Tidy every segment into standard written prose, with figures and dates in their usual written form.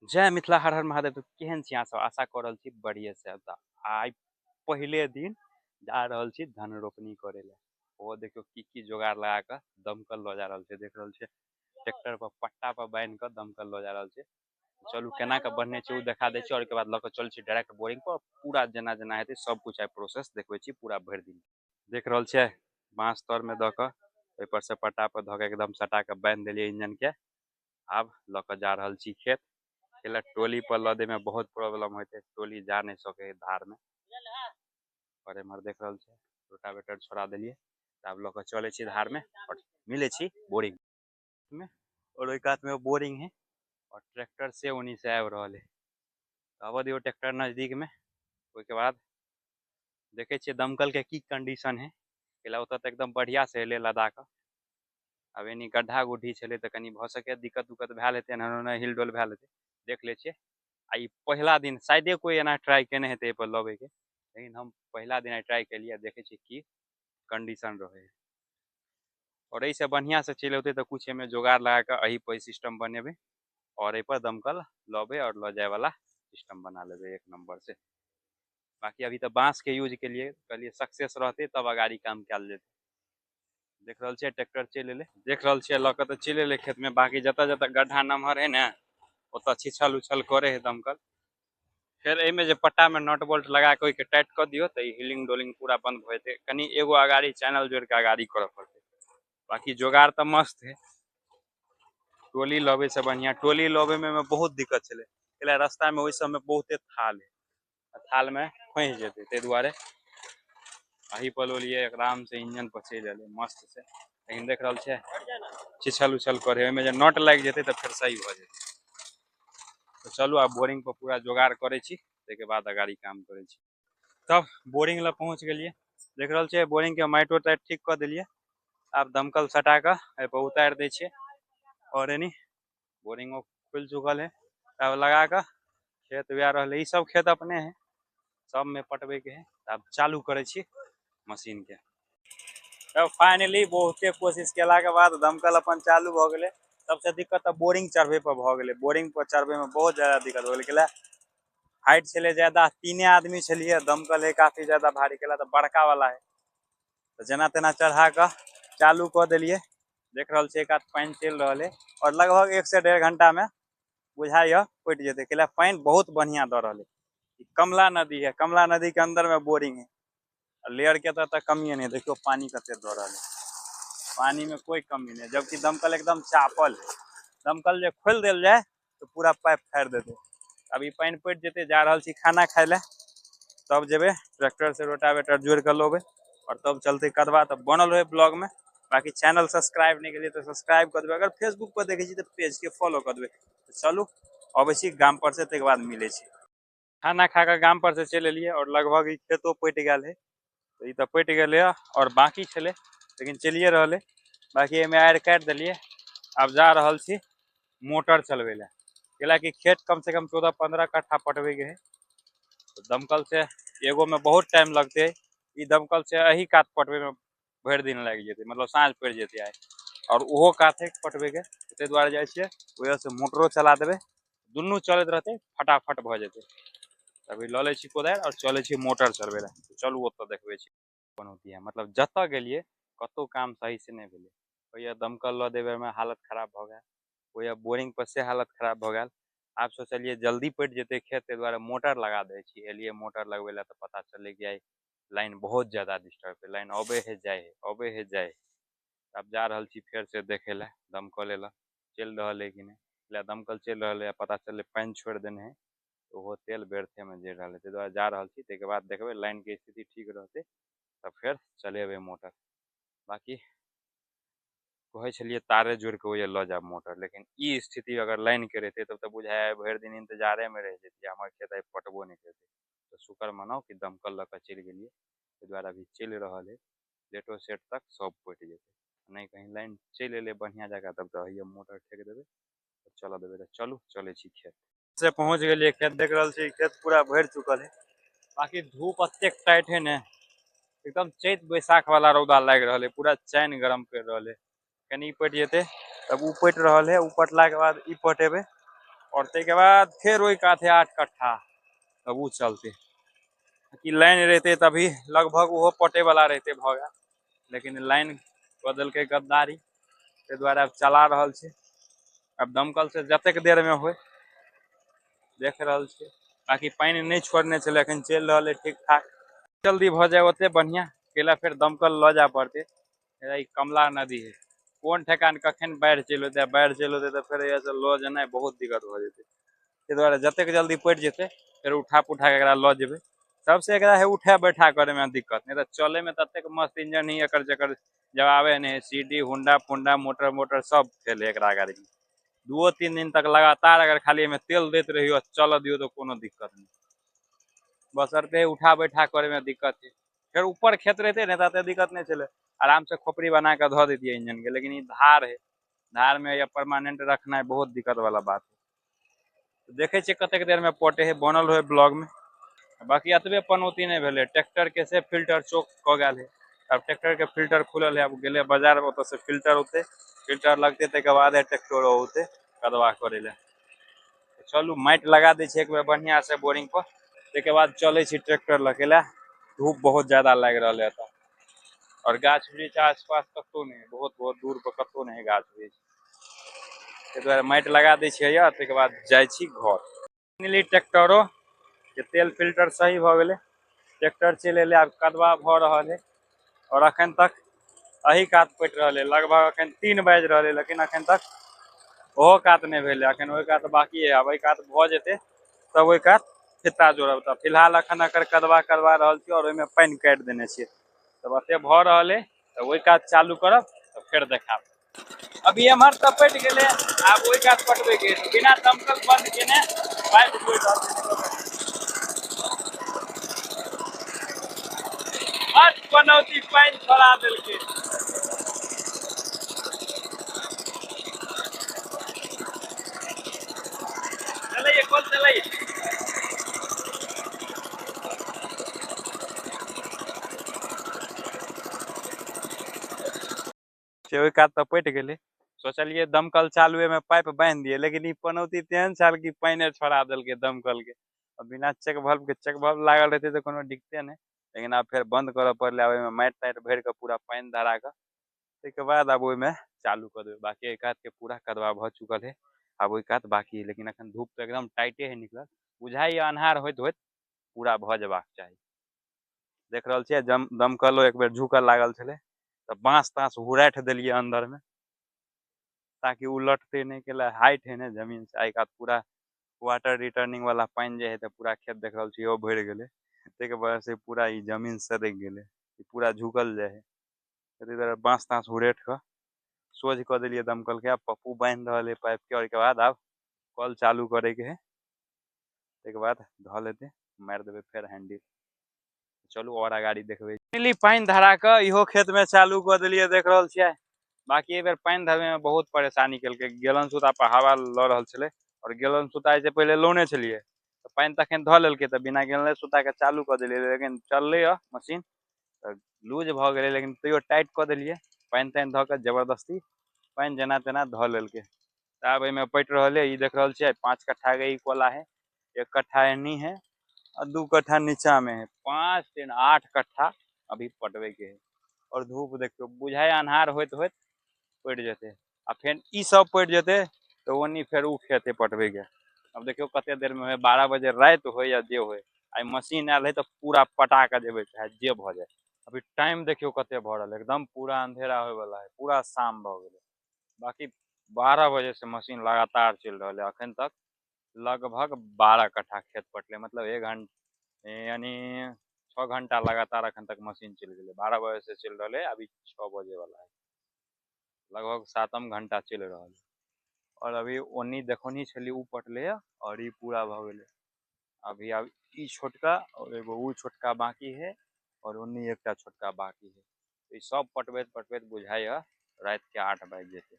जय मिथिला, हर हर महादेव। तो केहन छी अहाँ सब? आशा कऽ रहल छी बढ़िए से। तऽ आइ पहिले दिन जा रहल छी धन रोपनी करे लए। ओ देखियौ की की जोगाड़ लगा कऽ दमकल लऽ जा रहल छै। देख रहल छियै, ट्रैक्टर पर पट्टा पर बान्हि कऽ दमकल लऽ जा रहल छै। चलू, केना कऽ बन्हने छै ओ देखा दै छी और ओहिके बाद लऽ कऽ चलै छी डायरेक्ट बोरिंग पर। पूरा जेना जेना हेतै सब कुछ आइ प्रोसेस देखबै छी पूरा भरि दिन। देख रहल छियै, बाँस तर में दऽ कऽ ओहि पर से पट्टा पर धऽ कऽ एकदम सटा कऽ बान्हि देलियै इंजन के। आब लऽ कऽ जा रहल छी खेत। कैला टोली पर लऽ दै में बहुत प्रॉब्लम होइत है, टोली जा नहि सकै है धार में। और एम्हर देख रहल छियै, रोटावेटर छोड़ा देलियै। आब लऽ कऽ चलै छी धार में और मिलै छी बोरिंग में। और ओहि कात में बोरिंग है और ट्रैक्टर से ओनी से आबि रहल है। आबऽ दियौ ट्रैक्टर नजदीक में, ओहिके बाद देखै छियै दमकल के की कंडीशन है। कैला ओतऽ तऽ एकदम बढ़िया से एलै लदा कऽ। आब एनी गड्ढा गुड्ढी छलै तऽ कनि भऽ सकैए दिक्कत उक्कत भेल हेतै, एना ओना हिल डोल भेल हेतै, देख लै छियै। आ ई पहिला दिन शायदे कोइ एना ट्राई केने हेतै एहिपर लबैके, लेकिन हम पहिला दिन आइ ट्राई केलियै। देखै छियै की कंडीशन रहै है। और एहिसँ बढ़िआँ से चलि औतै तऽ कुछ एहिमे जोगाड़ लगा कऽ एही पर सिस्टम बनेबै और एहिपर दमकल लबै और लऽ जायवला सिस्टम बना लेबै एक नंबर से। बाकी अभी तऽ बाँस के यूज केलियै, कहलियै सक्सेस रहतै तब अगाड़ी काम कयल जेतै। देख रहल छियै, ट्रैक्टर चलि एलै। देख रहल छियै, लऽ कऽ तऽ चलि एलै खेतमे। बाकी जतऽ जतऽ गड्ढा नमहर है ने, ओतऽ छिछल उछल करे है दमकल। फेर एहिमे जे पट्टामे नट बोल्ट लगा कऽ ओहिके टाइट कऽ दियौ तऽ ई हिलिंग डोलिंग पूरा बंद भऽ जेतै। कनि एगो अगाड़ी चैनल जोड़ि कऽ अगाड़ी करऽ पड़तै। बाकी जोगाड़ तऽ मस्त है। टोली लबै से बढ़िआँ। टोली लबैमे बहुत दिक्कत छलै, कैला रास्तामे ओहि सबमे बहुते थाल है, थालमे फँसि जेतै, ताहि दुआरे अही पर लऽ आराम से इंजन पर चलि एलै मस्त से। लेकिन देख रहल छियै, छिछल उछल करे, ओहिमे जे नट लागि जेतै तऽ फेर सही भऽ जेतै। तऽ चलू, आब बोरिंग पर पूरा जोगाड़ करै छी, ताहिके बाद अगाड़ी काम करै छी। तब बोरिंग लग पहुँच गेलियै। देख रहल छियै, बोरिंग के माटि उटि ठीक कऽ देलियै। आब दमकल सटा कऽ एहिपर उतारि दै छियै। और एनी बोरिंगो खुलि चुकल है। आब लगा कऽ खेत वएह रहलै, ई सब खेत अपने है, सबमे पटबै के है। आब चालू करै छी मशीन के। तब फाइनली बहुते कोशिश केला के बाद दमकल अपन चालू भऽ गेलै। सबसे दिक्कत तऽ बोरिंग चढ़बै पर भऽ गेलै। बोरिंग पर चढ़बै में बहुत ज्यादा दिक्कत भऽ गेलै, कैला हाइट छलै ज्यादा, तीने आदमी छलियै, दमकल है काफी ज्यादा भारी, कैला तऽ बड़का वाला है। तऽ जेना तेना चढ़ा कऽ चालू कऽ देलियै। देख रहल छियै, एक कात पानि चलि रहल है और लगभग 1 से 1.5 घंटा में बुझाइए पटि जेतै, कैला पानि बहुत बढ़िया दऽ रहल है। ई कमला नदी है, कमला नदी के अंदर में बोरिंग है और लेयर के तऽ कमिए नहीं। देखियो, पानी कते दऽ रहल है, पानी में कोई कमी नहीं, जबकि दमकल एकदम चापल है। दमकल जे खोलि देल जाय तऽ पूरा पाइप फाड़ि देतै। अभी पानि पटि जेतै। जा रहल छी खाना खाय लए, तब जेबै ट्रैक्टर से रोटावेटर जोड़ि कऽ लबै और तब चलतै कदवा। तऽ बनल रहै ब्लॉग में। बाकी चैनल सब्सक्राइब नहि केलियै तऽ सब्सक्राइब कऽ देबै। अगर फेसबुक पर देखै छी तऽ पेज के फॉलो कऽ देबै। तऽ चलू, अबै छी गाम पर से, ताहिके बाद मिलै छी। खाना खा कऽ गाम पर से चलि एलियै और लगभग ई खेतो पटि गेल है। तऽ ई तऽ पटि गेलै और बाकी छलै, लेकिन चलिए रहलै। बाकी एहिमे आड़ि काटि देलियै। आब जा रहल छी मोटर चलबै लए, कैलाकि खेत कम से कम 14-15 कट्ठा पटबैके है। तऽ दमकल से एगो में बहुत टाइम लगतै। ई दमकल से एही कात पटबै में भरि दिन लागि जेतै, मतलब साँझ पड़ि जेतै आइ। और ओहो कात है पटबैके, ताहि दुआरे जाइ छियै, ओहिसँ मोटरो चला देबै, दुनू चलैत रहतै, फटाफट भऽ जेतै। अभी लऽ लै छी कोदारि और चलै छी मोटर चलबै लए। चलू, ओतऽ देखबै छी। बनौती है, मतलब जतऽ गेलियै कतहु काम सही से नहि भेलै। ओहिया दमकल लऽ देबैमे हालत खराब भऽ गेल, ओहिया बोरिंग पर से हालत खराब भऽ गेल। आब सोचलियै जल्दी पटि जेतै खेत, ताहि दुआरे मोटर लगा दै छी। एलियै मोटर लगबै लए तऽ पता चललै कि आइ लाइन बहुत ज्यादा डिस्टर्ब है। लाइन अबै है, जाइ है, अबै है, जाइ है। आब जा रहल छी फेर से देखै लए, दमकल लए चलि रहल है कि नहि। लए दमकल चलि रहल है, पता चललै पानि छोड़ि देने है, ओहो तेल व्यर्थेमे जरि रहल है। ताहि दुआरे जा रहल छी, ताहिके बाद देखबै लाइनके स्थिति ठीक रहतै तऽ फेर चलेबै मोटर। बाकी कहै छलियै तारे जोड़ि कऽ ओहिजे लऽ जायब मोटर, लेकिन ई स्थिति अगर लाइनके रहितै तब तऽ बुझाइ भरि दिन इंतजारेमे रहि जैतियै, हमर खेत आइ पटबो नहि करितै। तऽ शुक्र मनाउ कि दमकल लऽ कऽ चलि गेलियै। ताहि दुआरे अभी चलि रहल है, लेटो सेट तक सब पटि जेतै। नहि कहीं लाइन चलि एलै बढ़िआँ जकाँ, तब तऽ हैया मोटर ठेक देबै, चलऽ देबै। तऽ चलू, चलै छी खेत से। पहुँच गेलियै खेत। देख रहल छी, खेत पूरा भरि चुकल है। बाकी धूप एतेक टाइट है ने, एकदम चैत बैसाख वाला रौदा लागि रहल है, पूरा चैन गरम करि रहल है। कनि पटि जेतै तब ओ पटि रहल है। ओ पटलाके बाद ई पटेबै। और ताहिके बाद फेर ओहि कात है 8 कट्ठा, तब ओ चलते। कि लाइन रहते तभी लगभग ओहो पटे वाला रहते भऽ गेल, लेकिन लाइन कऽ देलकै गद्दारी, ताहि दुआरे आब चला रहल छै। आब दमकल से जतेक देर में होय देख रहल छियै। बाकी पानि नहि छोड़ने छलै, एखन चलि रहल है ठीक ठाक। जल्दी भऽ जाय ओते बढ़िया, कैला फेर दमकल लऽ जाय पड़तै। ई कमला नदी है, कोन ठेकान कखन बाढ़ि चलि औतै, बाढ़ि चलि औतै तऽ फेर एहिसँ लऽ जेनाइ बहुत दिक्कत भऽ जेतै। ताहि दुआरे जतेक जल्दी पटि जेतै फेर उठा पुठा कऽ एकरा लऽ जेबै। सबसे एकरा है उठा बैठा करे में दिक्कत, नहीं तो चले में ततेक मस्त इंजन ही एकर जकर जवाबे नहीं है। CD Honda Ponda motor motor सब फेल है एकरा गाड़ी में। 2-3 दिन तक लगातार अगर खाली एहिमे तेल दैत रहियो चलऽ दियौ तऽ कोनो दिक्कत नहीं, बशर्ते उठा बैठा करे में दिक्कत है। फेर ऊपर खेत रहते ने तऽ दिक्कत नहीं छलै, आराम से खोपड़ी बना कऽ धऽ दैतियै इंजन के। लेकिन ई धार है, धार में या परमानेंट रखनाइ बहुत दिक्कत वाला बात है। देखै छियै कतेक देर में पटे है, बनल रहे ब्लॉग में। बाकी एतबे पनौती नहीं भेलै, ट्रैक्टर के से फिल्टर चोक कऽ गेल है। आब ट्रैक्टर के फिल्टर खुलल है, आब गेलै बाजार, ओतऽ से फिल्टर औतै, फिल्टर लगतै ताहिके बाद ट्रैक्टर औतै कदवा करै लए। चलू माटि लगा दै छियै एक बेर बढ़िया से बोरिंग पर, ताहिके बाद चलै छी ट्रैक्टर लऽ के लए। धूप बहुत ज्यादा लागि रहल है एतऽ, और गाछ वृक्ष आसपास कतहु नहि, बहुत बहुत दूर पर कतहु नहि है गाछ वृक्ष। ताहि दुआरे माटि लगा दै छियै यऽ, ताहिके बाद जाइ छी घर। फाइनली ट्रैक्टरो के तेल फिल्टर सही भऽ गेलै, ट्रैक्टर चलि एलै, आब कदवा भऽ रहल है। और अखन तक एही कात पटि रहल है, लगभग अखन 3 बाजि रहल है, लेकिन अखन तक ओहो कात नहि भेलै, अखन ओहि कात बाकी है। आब एहि कात भऽ जेतै तब ओहि कात फित्ता जोड़ब। तऽ फिलहाल अखन एकर कदवा करवा रहल छी और ओहिमे पानि काटि देने छियै, तब एते भऽ रहल है तऽ ओहि कात चालू करब तऽ फेर देखायब। अभी एम्हर तऽ पटि गेलै, आब ओहि कात पटबैके है, बिना दमकल बंद केने पाइप जोड़ि रहल छै। बड पनौती पानि छोड़ा देलकै। चलैये कल चलैये। से ओहि कात तऽ पटि गेलै, सोचलियै दमकल चालुए में पाइप बान्हि दियै, लेकिन ई पनौती तेहन छल कि पानिए छोड़ा देलकै दमकल के। आ बिना चेक भल्व के, चेक भल्व लागल रहतै तऽ कोनो दिक्कते नहि, लेकिन आब फेर बंद करऽ पड़लै। आब ओहिमे माटि ताटि भरि कऽ पूरा पानि धरा कऽ ताहिके बाद आब ओहिमे चालू कऽ देबै। बाकी एहि कात के पूरा कदवा भऽ चुकल है, आब ओहि कात बाकी है। लेकिन एखन धूप तऽ एकदम टाइटे है निकलल, बुझाइए अन्हार होइत होइत पूरा भऽ जेबाक चाही। देख रहल छियै दमकलो एक बेर झुकऽ लागल छलै तऽ बाँस ताँस हुराठि देलियै अन्दर में ताकि ओ लटते नहि, केला हाइट है ने जमीन से। एहि कात पूरा वाटर रिटर्निंग वाला पानि जे है तऽ पूरा खेत देख रहल छियै इहो भरि गेलै, ताहिके वजह से पूरा ई जमीन सड़कि गेलै, ई पूरा झुकल जाइ है। ताहि दुआरे बाँस ताँस हुरैठ कऽ सोझ कऽ देलियै दमकल के। आब पप्पू बान्हि रहल है पाइप के, और ओहिके बाद आब कल चालू करैके है, ताहिके बाद धऽ लेतै, मारि देबै फेर हैंडल। चलू और अगाड़ी देखबै। फाइनली पानि धरा कऽ इहो खेत में चालू कऽ देलियै, देख रहल छियै। बाकी एहि बेर पानि धरबै में बहुत परेशानी केलकै, गेलन सूता पर हवा लऽ रहल छलै, और गेलन सूता एहिसँ पहिले लौने छलियै तऽ पानि तखन धऽ लेलकै, तऽ बिना गेलने सूता के चालू कऽ देलियै, लेकिन चललै यऽ मशीन तऽ लूज भऽ गेलै, लेकिन तैयो टाइट कऽ देलियै, पानि तानि धऽ कऽ जबरदस्ती पानि जेना तेना धऽ लेलकै। तऽ आब एहिमे पटि रहल है। ई देख रहल छियै 5 कट्ठा के ई कोला है, 1 कट्ठा एनी है और 2 कट्ठा नीचा में है, 5 3 8 कट्ठा अभी पटबे के है। और धूप देखियौ, बुझाय अन्हार होइत होइत पटि जेतै, आ फेर ई सब पटि जेतै तऽ ओनी फेर उ खेत है पटबे के। अब देखियौ कते देर में होय, 12 बजे राति होय या जे होय, आइ मशीन आयल है तऽ पूरा पटा कऽ जेबै चाहे जे भऽ जाय। अभी टाइम देखियौ कते भऽ रहल है, एकदम पूरा अंधेरा होय वाला है, पूरा शाम भऽ गेलै। बाकी 12 बजे से मशीन लगातार चलि रहल है, अखन तक लगभग 12 कट्ठा खेत पटलै, मतलब 1 घंटा यानी 6 घंटा लगातार अखन तक मशीन चलि गेलै। 12 बजे से चलि रहल है, अभी 6 बजे वाला है, लगभग 7 घंटा चलि रहल है। और अभी ओनी देखौनी छली उ पटलै है, और ई पूरा भऽ गेलै। अभी आब ई छोटका और एगो उ छोटका बाकी है, और ओनी एकटा छोटका बाकी है। ई सब पटबैत पटबैत बुझाइए राति के 8 बाजि जेतै,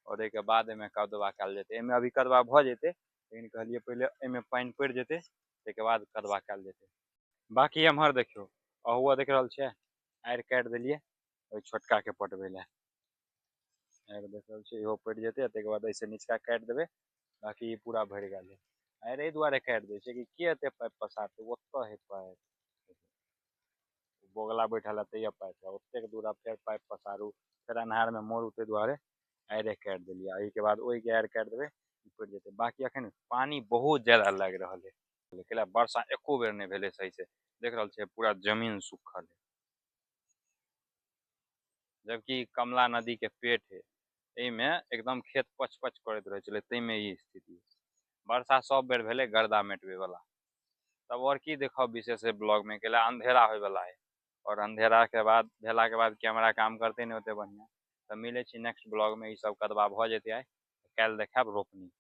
और एहिके बाद एहिमे कदवा कयल जेतै। एहिमे अभी कदवा भऽ जेतै, लेकिन कहलियै पहिले एहिमे पानि पड़ि जेतै ताहिके बाद कदवा कयल जेतै। बाकी एम्हर देखियौ, अहुआ देख रहल छियै, आड़ि काटि देलियै ओहि छोटका के पटबै लए। आड़ि देख रहल छियै, इहो पटि जेतै, ताहिके बाद एहिसँ निचका काटि देबै, बाकी ई पूरा भरि गेल है। आड़ि एहि दुआरे काटि दै छै कि के एते पाइप पसारतै, ओतऽ है पाइप, बोगला बैठल है तैयो पाइप है, ओतेक दूर फेर पाइप पसारू, फेर अन्हारमे मोड़ू, ताहि दुआरे आड़ि काटि देलियै। एहिके बाद ओहिके आड़ि काटि देबै, पड़ि जेतै। बाकी अखन पानि बहुत ज्यादा लागि रहल है, कैला वर्षा एको बेर नहि भेलै सही से। देख रहल छियै पूरा जमीन सुखल है, जबकि कमला नदी के पेट है, एहिमे एकदम खेत पच पच करैत रहै छलै, ताहिमे ई स्थिति। वर्षा सब बेर भेलै गर्दा मेटबै वाला। तब और की देखब विशेष ब्लॉग में, कैला अंधेरा होय वाला है, और अंधेरा के बाद भेला के बाद कैमरा काम करते नहीं ओते बढ़िया। तऽ मिलै छी नेक्स्ट ब्लॉग में, ई सब कदबा भऽ जेतै आइ, काल्हि देखायब रोपनी।